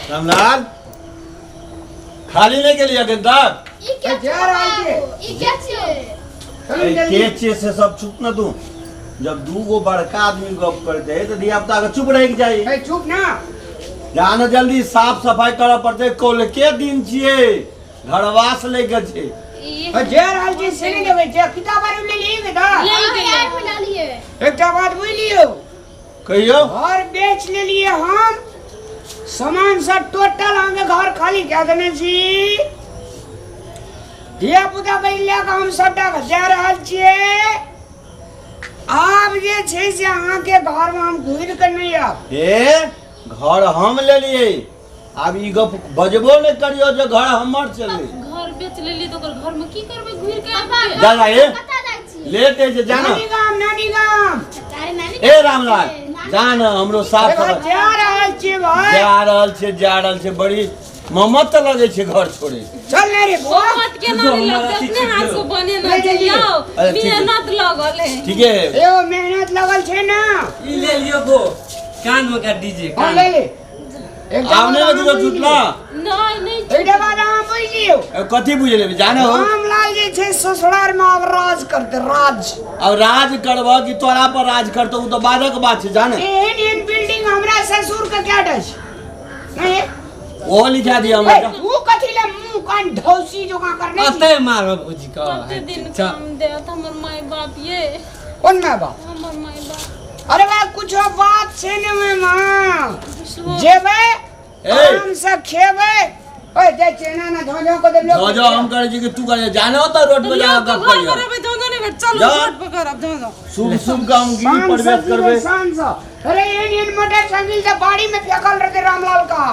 रामलाल खाली नहीं गेलियै अखन तक? ई के जा रहल छियै। ई के छियै? चलू जल्दी। के छियै से सब चुप न तू। जब दू गो बड़का आदमी गप करते है तो धिया पुता के चुप रह के चाही। ए, चुप ना। जान जल्दी साफ सफाई करऽ पड़तै, कौलके दिन छियै, घरवास ले के छै। ए, जे रहल छी से नहि देबै जे किताब आर ले लिए के दा। ले गेलियै बना लिए। एकटा बात बुझि लियौ। कहियौ। घर बेच लेलिए हम, सामान सब टोटल अहाँके घर खाली कए देने छी। धिया पुता के लए कऽ हम सबटा जा रहल छियै। आब जे छै से अहाँके घरमे हम घुरि कऽ नहि आयब। हे घर हम लेलियै, आब ई गप बजबो नहि करियौ जे घर हमर छलै। घर बेच लेली तऽ ओकर घरमे की करबै घुरि के आबि के? जा जा ए कतऽ जाइ छी? लेट है जे जा ना। नानी गाम, नानी गाम। अरे नानी ए रामलाल जा ना, हमरो साफ अरे भाई, सफाई जा रहल छियै भाई। जा रहल छै, जा रहल छै, बड़ी ममत तऽ लगै छै घर छोड़े। चल ने रे बौआ। ममत केना नहि लगतै, अपने हाथ से बनेने ले छै जल्दी। यौ, अरे ठीक है। मेहनत लगल है। ठीके है। एगो मेहनत लगल छै ना। ई ले लियो गो कान में का डीजे। हाँ, ले ले। एकटा आब नहि बात किछो अहाँ बुझि छुटला। लियौ। नहि नहि। एकटा बात अहाँ बुझि लियौ। ए, कथी बुझि लेबै जाने हो? रामलाल जे छै ससुराल में आब राज करते, राज। अब राज करबह कि तोरा पर राज करतौ ओ तऽ बादक बात छै, जाने। एहन एहन बिल्डिंग हमरा ससुर के क्या छै नहीं? ओहो लिखा दिया ए, हमरा। तू कथी ले मुंह कान ढौसी जोगा करने छी? अते मारब भौजी के। कते दिन काम देत हमर माय बाप ये? कोन माय बाप? हमर माय बाप। अरे बा कुछ बात छै ने ओहिमे। जेबै ए। आराम से खेबै। ओए जाइ छियै ना ना झों झों कऽ देब लोक। जो जो हम करै छी कि तू करै जाने हो तऽ रोड पर जा लोक गप घर करियो। पर रहबै धंधो नहि भेट, चलू जा। रोड पर करब धंधो। शुभ शुभ काम की शान से प्रवेश जीबै, करबै। शान से। अरे एहन एहन मोटरसाइकिल से बाड़ी में फेंकल रहते रामलाल का।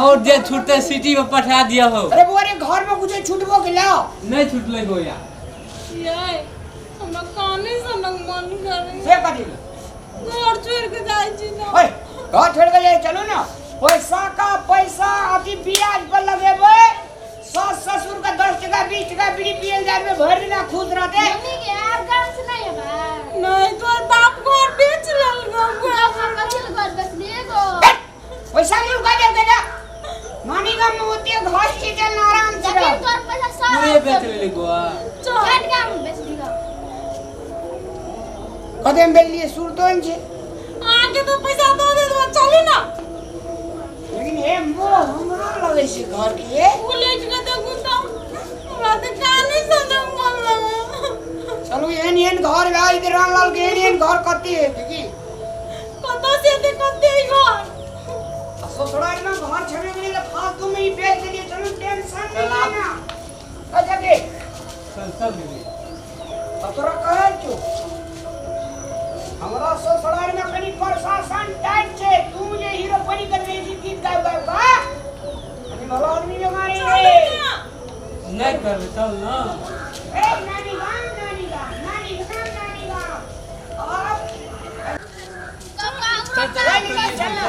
और जे छूटते सिटी में पठा दिया हो। अरे बुआ रे घर में कुछ छूटबो के लाओ। नहीं छूटले गो यार। ये हमरा काने सनक मन करे। से कथी? घर छोड़ के जाइ छी ना। ओए घर छोड़ के जाए चलू ना। पैसा का पैसा अथी ब्याज पर लगेबै, सास ससुर का 10 टका 20 टका बीड़ी पियल जाय में भरि दिना खुश रहते। मम्मी के आब गाम से नहीं आबा। नहीं तोर बाप घर बेच लेलको। हम कथी ले घर बेचलिए गो? पैसा नहीं उठा दे बेटा। नानी गाम में होती है घर की चल आराम से जखन रहो। तोर पैसा सब पूरे बेच लेले गो। चल काट गाम बेच दिगो। कते में बेचलिए सुरतो नहीं छे। आगे तो पैसा दो दे दो, चलू ना। लेकिन हे मोह हमरो लगै छै घर के। उलट के देखू तो हमरा तऽ काने सनक मन लगे। चलू एहन एहन घर भए जेतै रामलाल के, एहन एहन घर कते हेतै की? कतऽ से हेतै कते घर? आ ससुराल में घर छेबे करै तऽ फालतू में ई बेच देलियै, चलू टेंशन नहि लेना। अच्छा के? चल चल दीदी। अब तोरा कहै छौ हमरा ससुराल में कनि प्रशासन टाइट छै, तू जे हीरो बनि के रहै छी गीत गाबि गाबि कऽ, कनि भला आदमी जकाँ रही रे। नहीं करबै चल ना। ए नानी गाम, नानी गाम, नानी गाम, नानी गाम। आब चल चल चल ना।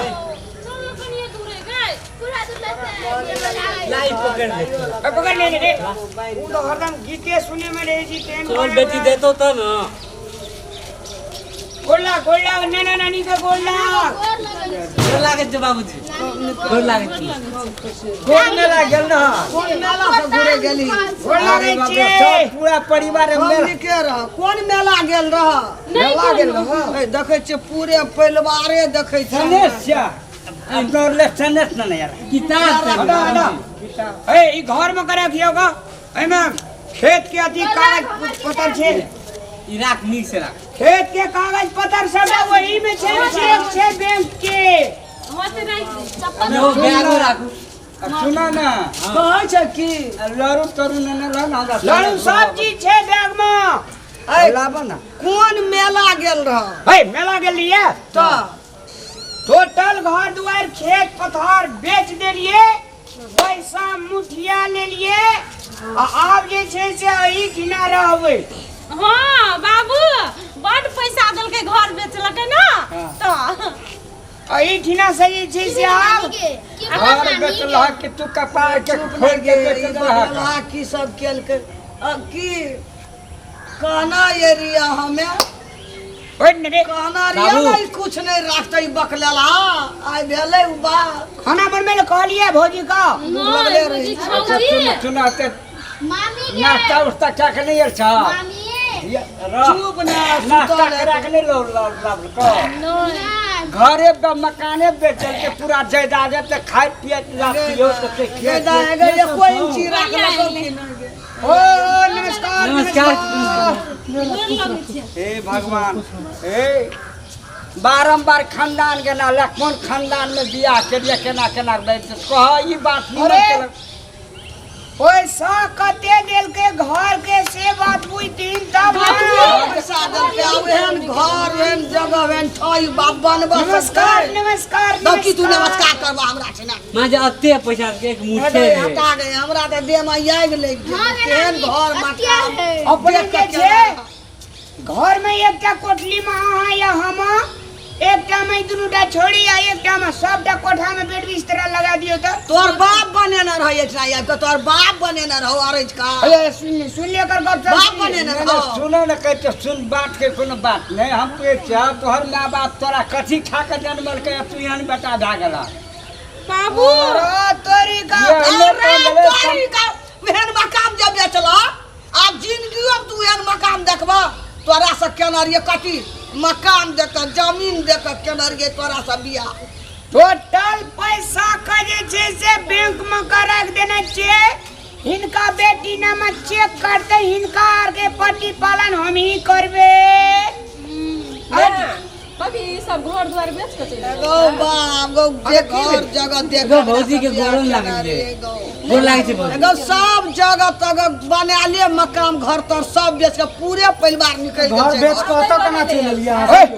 चल कनिए दूरे गए। पूरा दूर लेते। लाई पकड़ ले। ए, पकड़ ले रे। उ तो हरदम गीते सुने में रहै छी तेन। तोर बेटी देतो त ना। गोला गोला नाना नानी के गोला। गोर लगै छी। गोर लागै छै बाबूजी। गोर लागै छै। कोन मेला गेल रह? कोन मेला से घुरे गेली? गोर लागै छियै। सब पूरा परिवार हम मेला निके रह। कोन मेला गेल रह? मेला गेल रह। ए, देखै छियै पूरे परिवारे देखै छियै। सनेश छै अपना ले, सनेश ने यार। किताब से। हटा हटा। ए ई घर में करे खियो का, एमे खेत के अथी कागज पत्र छै। ई राख नीक से राख। खेत के कागज पत्र सब वही में छै, चेक छै बैंक के। हाँ तऽ राखि दे। चप्पल यो बैगो राखू। सुना ना। कहै छै की? लड़ू तरू ने ने रह ना हमरा। लड़ू सब चीज छै बैग में। ए, लाबो ना। कोन मेला गेल रह? ए मेला गेलियै तऽ टोटल घर दुआर खेत पथार बेच देलियै, पैसा मुठिया लेलियै आ आब जे छै से एही ठिना रहबै। हाँ बाबू बड पैसा देलकै घर बेचलकै ना तऽ एही ठिना से जे छै से आब नानी के की घर बोल नानी के? बेचलह कि तू कपार के चुप खोल के नहि गे, बेच ई देलहक? बदला की सब केलकै? आ, की कहना ये रिया हमें ओइ ने रे कहना रिया बाबू। नहीं कुछ नहीं राखते ई बकलेला आइ भेलै उ बात खाना बनबै लए कहलियै भौजी का लगले रही अच्छा सुन सुन ते मामी के नाश्ता उस्ता क्या के नहीं आयल छ मामी चुप ना नाश्ता सुतल करा के नहीं लो लो लो को ना घरे पे मकाने बेचल के पूरा जायदाद है ते खाए पिए ला पियो तो के गे दा गे एको इंची राखलको कि नहीं गे ओ नमस्कार नमस्कार हे भगवान हे बारम्बार खानदान के ना कोन खानदान में बियाह के लिए केना केना बैठ कह ई बात नहीं अरे! केलक। पैसा कते देलकै घर के से बात बुझतीन तब ना। पैसा देलकै आब एहन घर एहन जगह एहन ठाई बाप बनबऽ नमस्कार सकतै। नमस्कार तब की तू नमस्कार करबा हमरा छै ना माँ जे अते पैसा के एक मुट्ठे अरे है हटा गए हमरा तऽ देह में आगि लागि गेल हाँ गे केहन नानी, घर अत्या मकान है। अपने देख जे के छै केना घर में एकटा कोठली में अहाँ या हम एकटा में दुनूटा छोड़ी आ एकटा में सबटा कोठा में बेड बिस्तर लगा दियो तऽ तोहर बाप बनेने रहै एहिठिना आबि कऽ तोहर बाप बनेने रहौ अरैज का अरे सुन ले सुन ले एकर गप बाप सब सुन ले। बनेने नहीं, रहौ नहीं, सुनो ने कहते सुन बात के कोनो बात नहीं हम पूछे छियै तोहर माय बाप तोरा कथी खा के जन्मलकै आ तू एहन बेटा भए गेला बाबू अरे तोरी का ये हमे अरे तो गेलै तोरी का एहन मकान जे बेचल आब जिंदगियो में तू एहन मकान देखबह तोरा से केना रहियै कथी मकान देख कऽ जमीन देख कऽ केना रहियै तोरा से बियाह टोटल पैसा के जे छै से बैंक में के राखि देने छियै हिनका बेटी नाम चेक करते हिनका आर के प्रतिपालन हम ही करबे कभी ई सब घर द्वार बेच के चलि गौ बाप गौ जे घर जगह देख गौ भौजी के गोड़ो लागल छै। गोर लागै छै भौजी। गौ सब जगह तक बनाले मकान घर तर सब बेच के पूरे परिवार निकलि गेल घर छै बेच कऽ ओतऽ केना चलि एलियै अहाँ सब?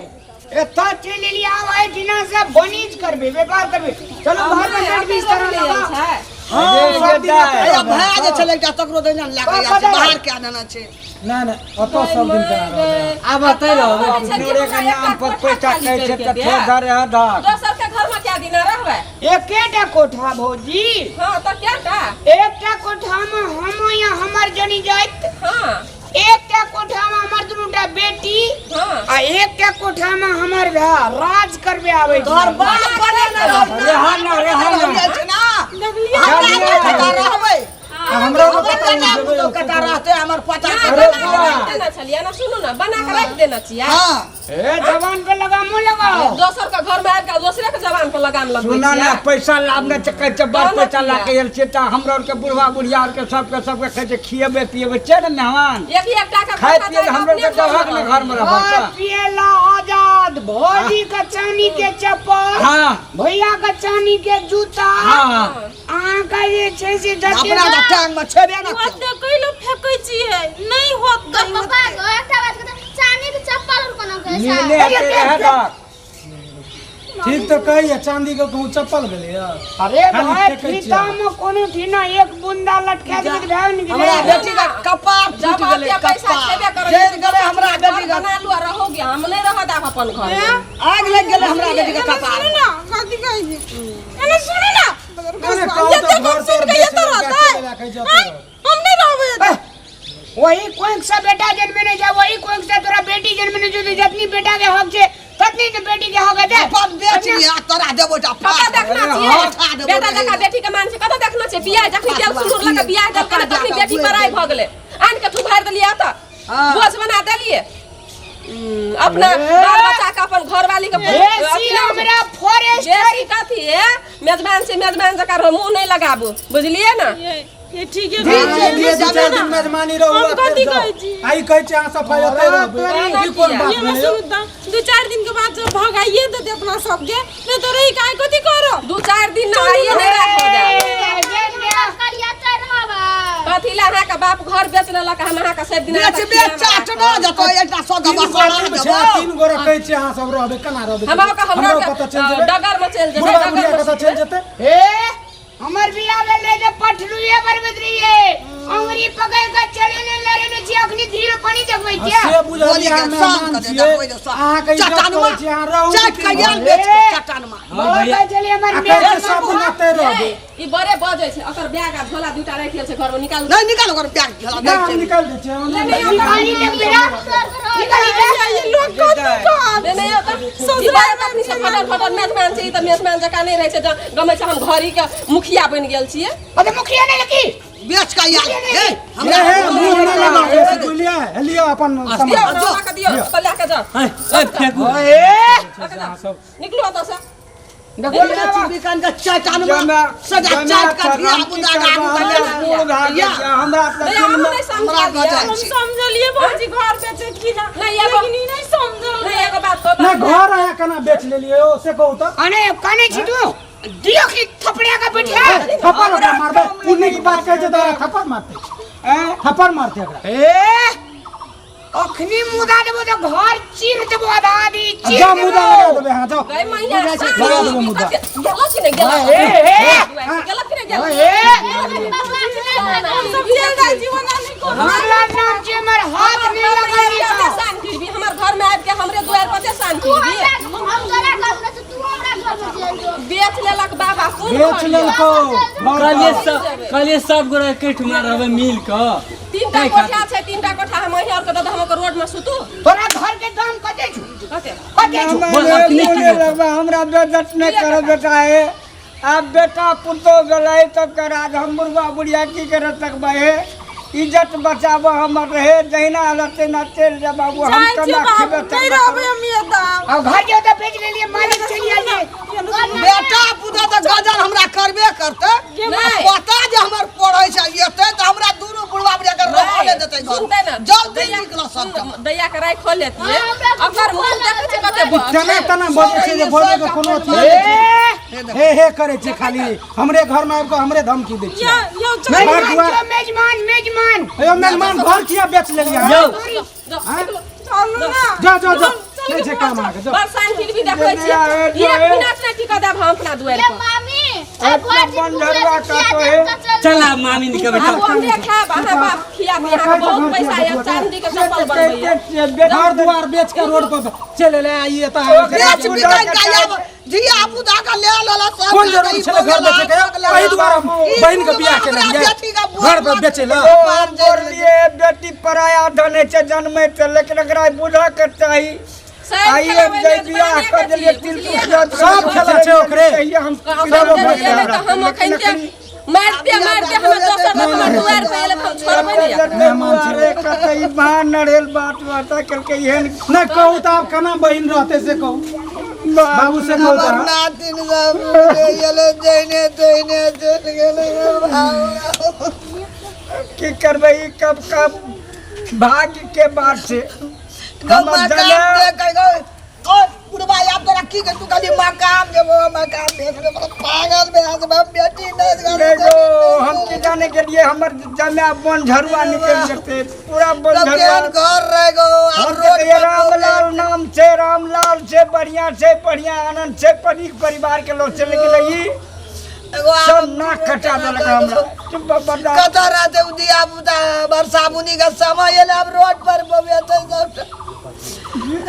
एतऽ चलि एलियै आब एहिठिना से वाणिज्य करबै व्यापार करबै चलू घर में बेड बिस्तर लगाउ हँ, सब दिन एतऽ अरे रहबै। भए जे छलै एकटा तकरो दैना लए कऽ आयल छै बाहर कए देने छै नहि नहि ओतऽ सब दिन केना रहबै आब अतै रहबै अपनोरे के नाम पर पैसा कहै छै तऽ फेर धरे धर दोसर के घर में क्या दिना रहबै एकेटा कोठा भौजी हाँ तऽ क्या टा एकटा कोठा में हम या हमर जनी जाइत हाँ एकटा कोठा में हमर दुनूटा बेटी हाँ आ एकटा कोठा में हमर भाय राज करबे आबै छै तोहर बाप बनेने रहौ रेहा ना रेहा ना छै ना हमरा नहि पता रहबै आ हमरो हमर पता बेटा नहि पुतहु कतऽ रहतै हमर पता ना, कतऽ बना के रहतै। राखि देने छलियै ना सुनू ना बना के राखि देने छियै हँ ए जवान पे लगामो लगाओ दोसर के घर में आबि के दोसरे के जवान पर लगाम लगबै सुना ना छियै पैसा लाभ नहि छै कहै छै बड़ तहन पैसा किया? लए के आयल छियै तऽ हमरा आरके बुढ़वा बुढ़िया आरके सबके सबके कहै छै खिएबै पिएबै छै ने मेहमान एक एकटा के खाय कोठा पिए जाय हमरो अपने के दहक ने घर में रहब खाय पिएला आजाद भौजी के चानी के चप्पल हाँ भैया के चानी के जूता हाँ अहाँ के जे छै से जते अपना तऽ टांग में छेबे ने केलौ। ओते कैलो फेकै छियै नहि होत पापा गो एकटा बात कहते चांदी के चप्पल और कोना के मिले हेतै रहै दहक ठीक तऽ कहैया चांदी के कहूँ चप्पल भेलैया अरे खाली भाई फेकै छियै। फीता में कोनो ठीना एक बुंदा लटका देबै तऽ भए ने हमरा गेलै बेटी के कपार जब फूटि गेलै आपके पैसा कपार छेबे करै जरि गेलै हमरा बेटी के बना लू आ रहोगे हम नहीं रहत आब अपन घर में आगि लागि गेलै हमरा बेटी के कपार सुनू ना कथी कहै छी एने सुनू ना अरे कहू तऽ घर तर बेच लेलकै, चलि एलै, कहै छै ओतऽ रहबै। हम नहीं रहबै एतऽ। वही कोई से बेटा जन्मे नहीं जा वही कोई से तोरा बेटी जन्मे नहीं जो जितनी बेटा के हक छे ततनी ने बेटी के हक है अपन बेच लिया तोरा देबो टा कतऽ देखना हटा छियै देबो बेटा जकाँ बेटी के मान छै कतऽ देखना छियै बियाह जखनी तेल सिन्दूर लऽ के बियाह देलकै ने तखनी बेटी पराई भऽ गेलै आनि के थुभारि देलियै एतऽ बोझ बना देलियै अपना बाल बच्चा के अपन घरवाली के बेसी हमरा फॉरेस्ट बेसी कथी है मेजबान छै मेजबान जकाँ रहो मुँह नहि लगाबू बुझलियै ने ये ठीक है ठीक छै, ये दू चारि दिन मेजबानी रहू हम आ फेर कथी जाउ। कहै छी? आ ई कहै छै अहाँ सफाई ओतै रहबै ई कोन बात ये भेलै यौ? सुनू तऽ दू चारि दिन के बाद जब भगाइए देते अपना सबके नहीं तो रही काहे कथी करो दू चारि दिन ने आइए नहि राखऽ देब करिया चढ़ रहबा कथी लए अहाँके बाप घर बेच लेलक हम अहाँके सब दिन बेच बेच चाटना जतौ एकटा सौ तीन गो गोरा बसरा छै, देबो तीन गोरा कहै छै अहाँ सब रहबै केना रहबै हमरा हमरो कतऽ चलि जेबै डगर में चलि जेबै बुढ़वा बुढ़िया डगर कतऽ चलि जेतै ए हमर बियाह भेल रहे तऽ पठरुए बनबैत रहियै अंगुरी पकड़ के चले ने लड़े ने छी अखनी धीरो पानी देखबै आ छियै से बुझलियै बोलिए अहाँ के शाम मेहमान के दे छियै देखबै जे सब। अहाँके इज्जत चट्टानमा करै छी अहाँ रहू चाटि के आयल बेच के चट्टानमा हाँ भैया कहै छलियै हमर आ कहै मेहमान छै सब दिन एतै रहबै ई बड़े बजै छै ओकर बैग आ झोला दूटा राखि लेल छै घर में निकाल नहीं निकाल ओकर बैग झोला ना नहीं हम छै निकालि दै छियै हम नहीं, नहीं नहीं, निकाली देखबै ना निकाली ई लोग कथी कहत नहीं नहीं तऽ ई बारे तऽ अपनी सब फटर फटर मेजमान छै ई तऽ मेजमान जकाँ नहि रहै छै तऽ गमै छै हम घरी के मुखिया बनि गेल छियै अरे मुखिया नहीं लगी बेच के आयल हे हे हमरा हे मुँह नहि लगाउ से बुझलियै हे लिअ अपन दियौ सामान लऽ कऽ दियौ ओतऽ लए कऽ जाउ ए ए फेंकू ए लऽ कऽ जाउ निकलू ओतऽ से चिबिकन के चट्टानमा सजा चाट के धिया पुता के आगू के हमरा नहीं अहाँ नहि हमरा समझलियै गजल हम छै समझलिए भौजी घर बेचे की ना नहीं, एगो- लेकिन ई नहीं समझल नहीं एगो बात कहू नहि घर अहाँ केना बेच लेलियै ओ से कहू तऽ अने काने छी तू दियो की थपड़िया का बैठा थप्पड़ ओकरा मारबै पुण्य के बात कहै छै तऽ ओकरा थप्पड़ मारतै थप्पड़ मारतै ओकरा ए अखनी मुदा देबो तो घर चीर देबो आधा आधी चीर जाओ मुदा लगा देबै अहाँ जाओ गई मैया लगा देबै मुदा गेलो कि नहि गेलो ए ए गेलो कि नहि गेलो ए हम सब चल जाइ जीवन नहीं को हमरा नाम छै हमर हाथ नहीं लगाई शान फिरबी हमर घर में आबि के हमरे दुआर पर शान तू फिरबी हमरा हम तोरा घर में तू हमरा घर में चल जो बेच लेलक बाबा कोन बेच घर लेलको कहलिए सब कहलिए सब गोरा एकेठुमा रहबै मिल कऽ तीनटा कोठा छै तीनटा कोठा हम अहीं और के दऽ दऽ हम ओकर रोड में सुतू तोरा घर के दाम कते छौ कते कते छौ बोल, अखनी की हेतौ? हमरा बेइज्जत नहि करब बेटा हे आब बेटा पुतोह गेलै तब के राज हम बुढ़बा बुढ़िया की करत सकबै हे इज्जत बचाबऽ हमर रहे जहिना हालत तहिना चलि जा बाबू हम जाइ छियै केना बाबू खेबै नहीं रहबै हम एतऽ अब घर के तो बेच लेलिए मालिक चलि आइए बेटा पुतोह तऽ गजल हमरा करबे करतै नहि। पता जे हमर पढ़ै छै एतै तऽ हमरा दुनू बुढ़वा बुढ़िया के रहऽ नहि देतै घर सुनतै ने जल्दी निकलऽ सब दैया के राखि लेतियै हाँ, हमरा ओकर मुँह देखै छै कते बड़ तेना तेना बजै छै जे बजै के कोनो अथी नहि छै। हे हे करै छै खाली हमरे घर में आबि कऽ हमरे धमकी दै छै यौ यौ चल घर मेजमान दुआर छौ, मेजमान मेजमान हे मेहमान घर किया बेच लेलियै अहाँ? यौ निकलू चलू ना जाओ जाओ जाओ नहि छै काम अहाँके जाओ बरसान फिर भी देखै छियै एक मिनट नहि टिकऽ देब हम अपना दुआरि ये पर मामी आ घर जे बंधरवा कतो हे। चल आब मामी निकलबै आब चल हमरे खायब अहाँ बाप खिया दिया अहाँके बहुत पैसा यऽ चांदी के चप्पल बनबैया घर दुआर बेच के रोड पर चलि एलै आ ई एतऽ आबि कऽ बेच बिकाइ के आब धिया पुता के ले लेलक सब कोन जरूरी छलै घर बेचे के एहि दुआरे हम बहिन के बियाह केने रहियै घर पर बेचे लए हम बोललिए बेटी पराया धन होइ छै जन्मै छै लेकिन एकरा बुझऽ के चाही सब आइए खेलाबै जे मेजबाने बियाह के कऽ देलियै छियै, तिल बुझलियै? सब खेला छै ओकरे। हम सब तऽ हम अखन के मारिते मारिते हमर दोसर लोक हमर दुआरि पर एलै तऽ हम छोड़बै नहि एकरा। मेहमान छै। कतै महान नरेल बात वार्ता केलकै एहन नहि कहू तऽ आब केना बहिन रहतै से कहू बाबू से कहू तऽ हमर अहाँ। नातिन सब गेलै जैने तैने चलि गेलै बाबू। की करबै ई कब कब भाग्य के बात छै गौ हमर मकान जगह- देख गौ ओ बुढ़बा आब तोरा की कह तू कहली मकान जेबो मकान देख ले पागल भए जेबो बेटी नहि नहीं गो हम की जाने के लिए हमर जमा बन झरुआ निकल जेते पूरा बन तब झरुआ केहन घर रह गो आब हम रोड तऽ पर रामलाल नाम छै रामलाल छै बढ़िया छै बढ़िया आनंद छै पनीक परिवार के लोग छै लेकिन ई एगो आब सब नाक कटा देलक हमरा चुप बर्दाश्त कतऽ रहतै ओ धिया पुता बरसा बुनी के समय एलै आब रोड पर बौएतै सबटा।